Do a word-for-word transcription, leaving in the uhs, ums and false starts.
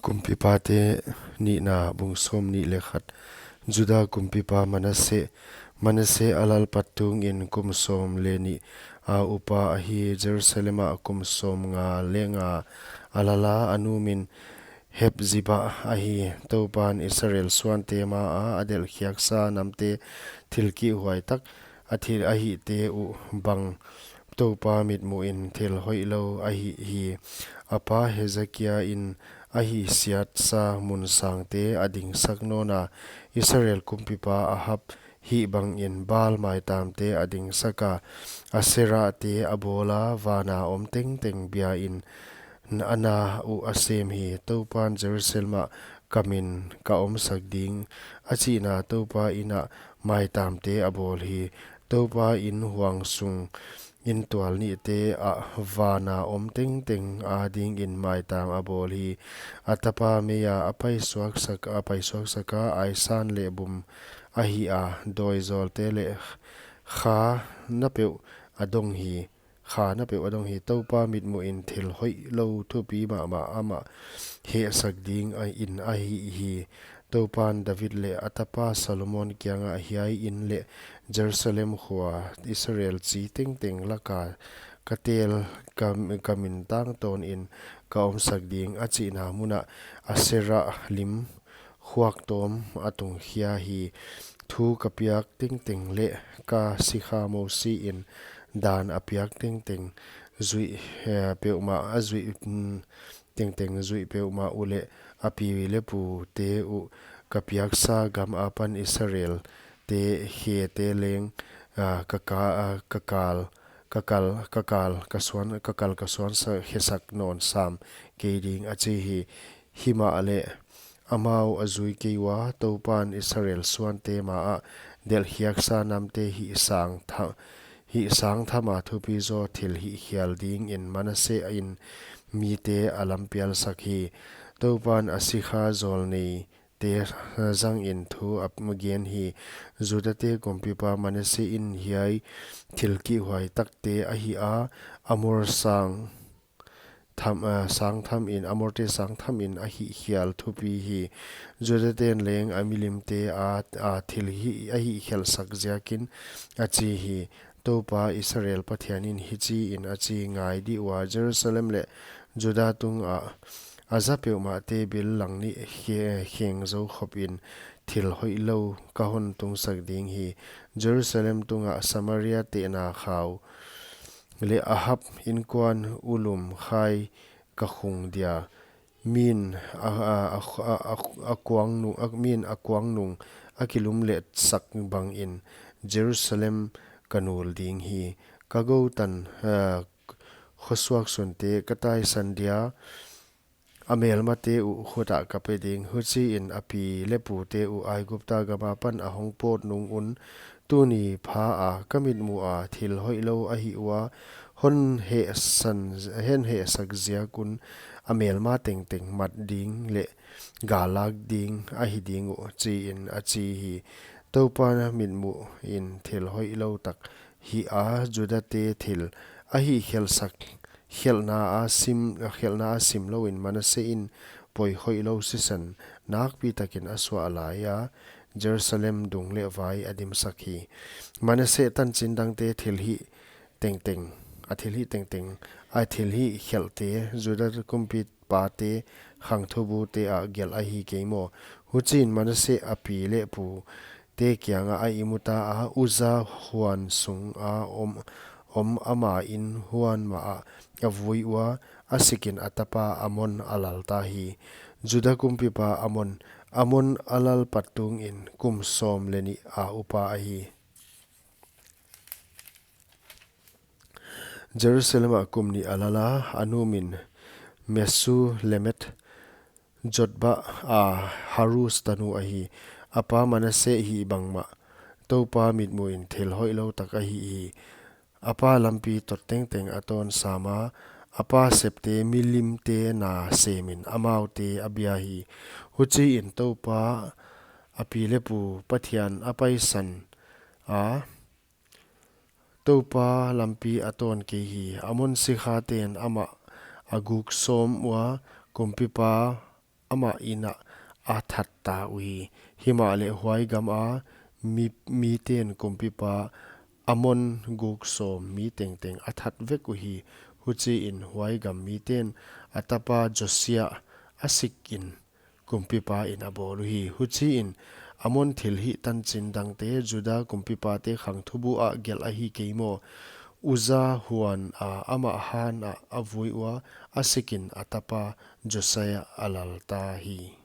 Kumpipate nihna, bung sawmnih leh khat. Juda kumpipa Manase. Manase a lalpat tungin kum sawm leh nih a upa ahi. Jerusalem ah kum sawmnga leh nga a lala, a nu min Hepziba ahi. Toupan Israel suante maa a delhkhiaksa namte thil kihhuai tak a thil a hihte uh bang Toupa mitmuhin thil hoihlou a hih hi. A pa Hezekia in a hihsiatsa mun sangte a dingsak nawna, Israel kumpipa Ahab hih bangin Baal maitamte a dingsaka, Aserate a bawla, vana om tengteng biain a na uh a sem hi. Toupan Jerusalem ah ka min ka omsak ding a chihna, Toupa inn ah maitamte a bawl hi. Toupa inn huang sung inn tual nihte ah vana om tengteng adingin maitam a bawl hi. A tapa meia a paisuaksak, a paisuaksaka aisan leh bum a hih a, dawizawlte leh kha napeuh a dong hi. Kha napeuh a dong hi. Toupa mitmuhin thil hoihlou thupi mahmah amah hehsak dingin a hih hi. Toupan David leh a tapa Solomon kiangah, hiai inn leh Jerusalem khua, Israel chi tengteng laka ka tel, ka, ka min tangtawnin ka omsak ding a chihna munah Asera lim khuak tawm a tungkhia hi. Thu ka piak tengteng leh ka sikha Mosi in dan a piak tengteng zuih, eh, peuhmah a zuih, mm, tengteng zuih peuhmah uleh a pi leh pute uh ka piaksa gam apan Israelte khete leng, ah, ka ka, ah, ka kal, ka kal, ka kal, ka suan, ka kal ka suan sa, khesak nawn sam kei ding a chi hi. Himahleh amau a zui kei ua, Toupan Israel suante maah delhkhiaksa namte hihsang tha, hihsang thama thupi zaw thil hihkhial dingin Manase in mite a lampialsak hi. Toupan a sikha zawlneite zangin thu a gen hi. Judate kumpipa Manase in hiai thil kihhuai takte a hih a, Amor sang tham, ah, sang thamin, Amorte sang thamin a hihkhial thupi hi. Judaten leng a milimte a, a thil hih, a hihkhialsak ziakin a chi hi. Toupa Israel Pathianin hichiin a chi, ngai di ua, Jerusalem leh Juda tungah a za peuhmahte bil lang nih khe-, kheng zo khopin thil hoihlou ka hon tungsak ding hi. Jerusalem tungah Samaria tehna khau leh Ahab inkuan ulum khai ka khung dia. Min a, a, a, a, a, a kuang nung, a, min a kuang nung a kilumletsak bangin Jerusalem ka nul ding hi. Ka goutan, ah, khosuak sunte ka taisan dia, a melmate uh khutah ka pe ding. Huchiin a pi leh pute uh Aigupta gam apan a hong pawt nung un, tuni pha a ka mitmuh a thil hoihlou a hih ua, hon hehsan, hon hehsak ziak un a melma tengteng mat ding leh gal lak ding ahi ding uh, chiin a chi hi. Toupa mitmuhin thil hoihlou tak hih a, Judate thil a hihkhialsak, khialhna a sim, khialhna a sim louin Manase in poi hoihlou sisan nakpi takin a suah lai a, Jerusalem dung leh vai a dimsak hi. Manase tanchin dangte thil hih tengteng, a thil hih tengteng, a thil hihkhialte, Juda kumpipate khangthubute ah gelh ahi kei maw? Huchiin Manase a pi leh pu te kiangah a imuta a, Uza huan sunga om, om ama inn huan maah a vui ua, a sikin a tapa Amon a lalta hi. Juda kumpipa Amon, Amon a lalpat tungin kum sawm leh nih a upa ahi. Jerusalem ah kum nih a lala, a nu min Mesullemet, Jotba a Harus tanu ahi. A pa Manase hih bangmah Toupa mitmuhin thil hoihlou tak a hih hi. A pa lampi tot tengteng a tawn sam a, a pa septe milimte na semin amaute a bia hi. Huchiin Toupa a pi leh pu Pathian a paisan a, Toupa lampi a tawn kei hi. Amon sikhaten amah a guk sawm ua, kumpipa amah in ah a that ta uhi. Himahleh huai gama mi, miten kumpipa Amon guk sawm mi tengteng a that vek uhi. Huchiin huai gam miten a tapa Josia a sikin kumpipa in a bawl uhi. Huchiin Amon thilhih tanchin dangte Juda kumpipate khangthubu ah gelh ahi kei maw? Uza huan a amah han ah a vui ua, a sikin a tapa Josia a lal ta hi.